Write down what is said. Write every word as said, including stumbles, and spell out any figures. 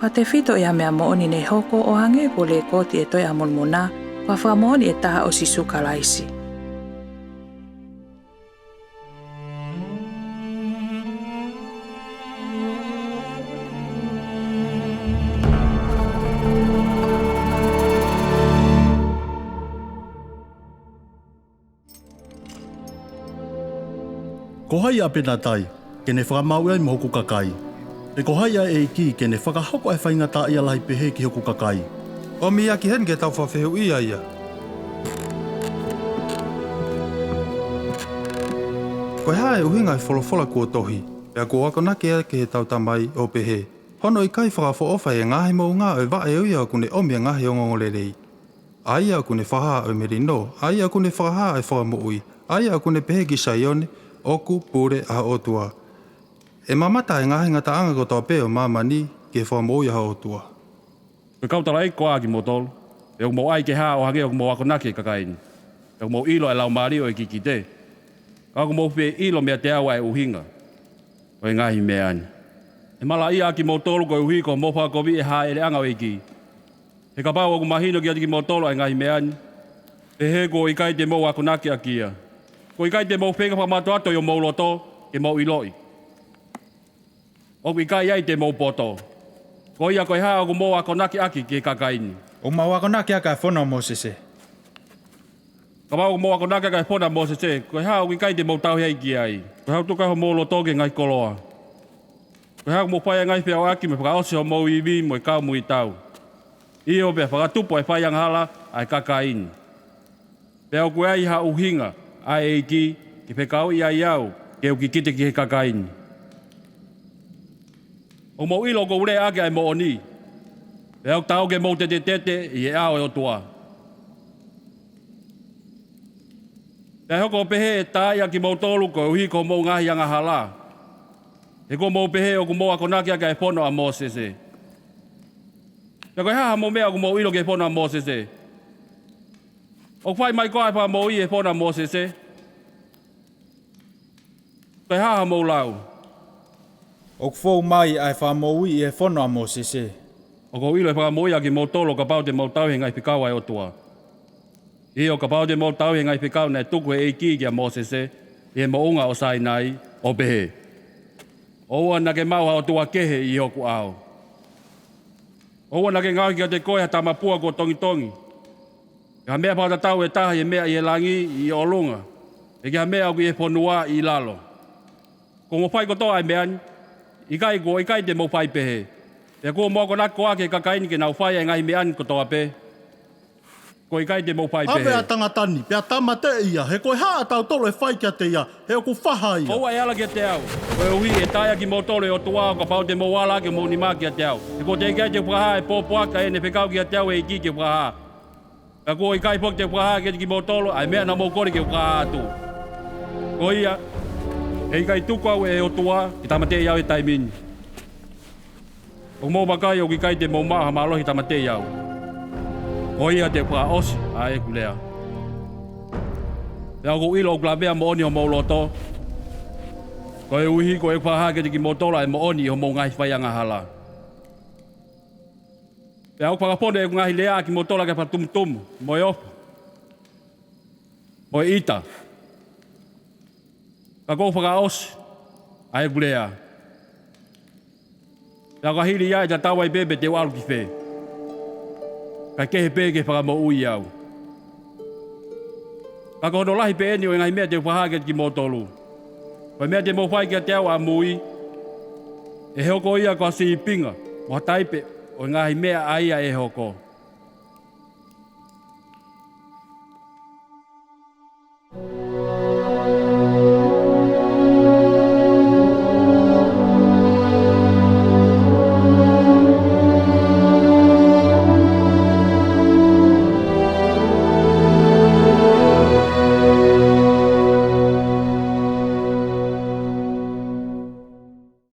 Ko e tefito ʻi he meʻa moʻoni ne hoko ʻo hangē ko e lekooti ʻi he Tohi ʻa Molomoná, ko e fakamoʻoni ʻe taha ʻo Sīsū Kalaisi. Ko hai ʻa ʻApinetai, ke ne fakamaauʻi ai mo hoku kakaí? Pe ko hai ʻa e ʻEikí, ke ne fakahoko ʻa e faingataʻaʻia lahi pehē ki hoku kakaí? ʻOmi ia ki heni ke tau fakafehuʻia ia. Ko e hā e ʻuhinga ʻo e folofola kuo tohí, pea kuo akonaki ia ki heʻetau tamaí, ʻo pehē: Hono ʻikai fakaʻofoʻofa ʻi he ngaahi moʻungá ʻo e vaʻe ʻo ia ʻokú ne ʻomi ʻa e ngaahi ongoongoleleí, ʻa ia ʻokú ne fakahā ʻa e melinó, ʻa ia ʻokú ne fakahā ʻa e fakamoʻuí, ʻa ia ʻokú ne pehē ki Saione, ʻOku pule ʻa ho ʻOtuá. ʻE mamata ʻa e ngaahi ngataʻanga kotoa pē ʻo māmaní ki he fakamoʻui ʻa ho ʻOtuá. Ko e kau taulaʻeiki koā ʻa kimoutolu, pea ʻoku mou ʻai ke hā ʻo hangē ʻoku mou akonaki ki he kakaí ni? Pea ʻoku mou ʻilo ʻa e laumālie ʻo e kikité, ka ʻoku mou fie ʻilo meiate au ʻa e ʻuhinga ʻo e ngaahi meʻá ni. ʻE malaʻia ʻa kimoutolu koeʻuhi ko hoʻomou fakakoviʻi ʻa e hāʻeleʻanga ʻo e ʻEikí. He kapau ʻoku mahino kiate kimoutolu ʻa e ngaahi meʻá ni, pehē kuo ʻikai te mou akonaki ʻaki ia. Kuo ʻikai te mou feinga fakamātoato ʻi homou lotó ke mou ʻiloʻi. ʻOku ʻikai ai te mou potó. Ko ia, ko e hā ʻoku mou akonaki ʻaki ki he kakaí ni? ʻOku mau akonaki ʻaki ʻa e fono ʻa Mōsesé. Kapau ʻoku mou akonaki ʻaki ʻa e fono ʻa Mōsesé, ko e hā ʻoku ʻikai te mou tauhi ai ki aí? Ko e hā ʻoku tuku ai homou lotó ki he ngaahi koloá? Ko e hā ʻoku mou fai ai e ngaahi feʻauʻaki mo e fakaʻosi hoʻomou iví mo e kau muitau, ʻio, pea fakatupu ʻa e fai angahala ʻa e kakaí ni? Pea ʻoku ʻi ai ha ʻuhinga ʻa e ʻEikí ke fekauʻi ai au ke u kikite ki he kakaí ni? ʻOku mou ʻilo ʻoku ou lea ʻaki ʻa e moʻoní, pea ʻoku taau ke mou tetetete ʻi he ʻao ʻo e ʻOtuá. Pea ʻe hoko ʻo pehē ʻe taaʻi ʻa kimoutolu koeʻuhi ko hoʻomou ngaahi angahalá, he kuo mou pehē ʻoku mou akonaki ʻaki ʻa e fono ʻa Mōsesé. Pea ko e hā haʻamou meʻa ʻoku mou ʻilo ki he fono ʻa Mōsesé? ʻOku fai mai koā ʻa e fakamoʻuí ʻi he fono ʻa Mōsesé? Ko e hā haʻamou lau? ʻOku fou mai ʻa e fakamoʻuí ʻi he fono ʻa Mōsesé. ʻOku ou ʻilo ʻe fakamoʻui ʻa kimoutolu ʻo kapau te mou tauhi ʻa e ngaahi fekau ʻa e ʻOtuá. ʻIo, kapau te mou tauhi ʻa e ngaahi fekau naʻe tuku ʻe he ʻEikí kia Mōsese ʻi he moʻunga ʻo Sainaí, ʻo pehē: ʻOua naʻá ke maʻu ha ʻotua kehe ʻi hoku ʻaó. ʻOua naʻá ke ngaohi kiate koe ha tamapua kuo tongitongi, pe ha meʻa fakatatau ʻe taha ʻi he meʻa ʻi he langí ʻi ʻolunga, pe ki ha meʻa ʻoku ʻi he fonuá ʻi lalo. Kuo mou fai kotoa ʻa e meʻá ni? ʻIkai, kuo ʻikai te mou fai pehē. Pea kuo mou akonaki koā ki he kakaí ni ke nau fai ʻa e ngaahi meʻá ni kotoa pē? Kuo ʻikai te mou fai pehē. ʻAve ʻa e tangatá ni, pea tāmateʻi ia, he ko e hā ʻatautolu ʻe fai kiate ia, he ʻoku faha ia. ʻOua ʻe ala kiate au, koeʻuhi ʻe taaʻi ʻa kimoutolu ʻe he ʻOtuá ʻo kapau te mou ala ʻaki homou nimá kiate au. He kuo teʻeki ai te u fakahā ʻa e pōpoaki ʻa ia naʻe fekau kiate au ʻe he ʻEikí ke u fakahā. Pea kuo ʻikai foki te u fakahā kiate kimoutolu ʻa e meʻa naʻa mou kole ke u fakahā atú. Ko ia, ʻe ʻikai tuku au ʻe he ʻOtuá ke tāmateʻi au he taimí ni. ʻOku mou vakai, ʻoku ʻikai te mou maʻu ha mālohi ke tāmateʻi au. Ko ia te u fakaʻosi ʻa ʻeku leá. Pea ʻoku ou ʻilo ʻoku lavea moʻoni homou lotó, koeʻuhi ko ʻeku fakahā kiate kimoutolu ʻa e moʻoní ʻi hoʻomou ngaahi fai angahalá. Pea ʻoku fakafonu ʻeku ngaahi leá ʻa kimoutolu ʻaki ʻa e fakatumutumu, mo e ʻofa, mo e ʻita. Ka kuó u fakaʻosi ʻa ʻeku leá. Pea ka hili ia, ʻe tatau ai pē pe te u ʻalu ki fē, kae kehe pē ke fakamoʻui au. Ka ko hono lahi pē ʻeni ʻo e ngaahi meʻa te u fakahā kiate kimoutolú: ko e meʻa te mou fai kiate au ʻamuí, ʻe hoko ia ko ha sīpinga mo ha taipe ʻo e ngaahi meʻa ʻa ia ʻe hokó.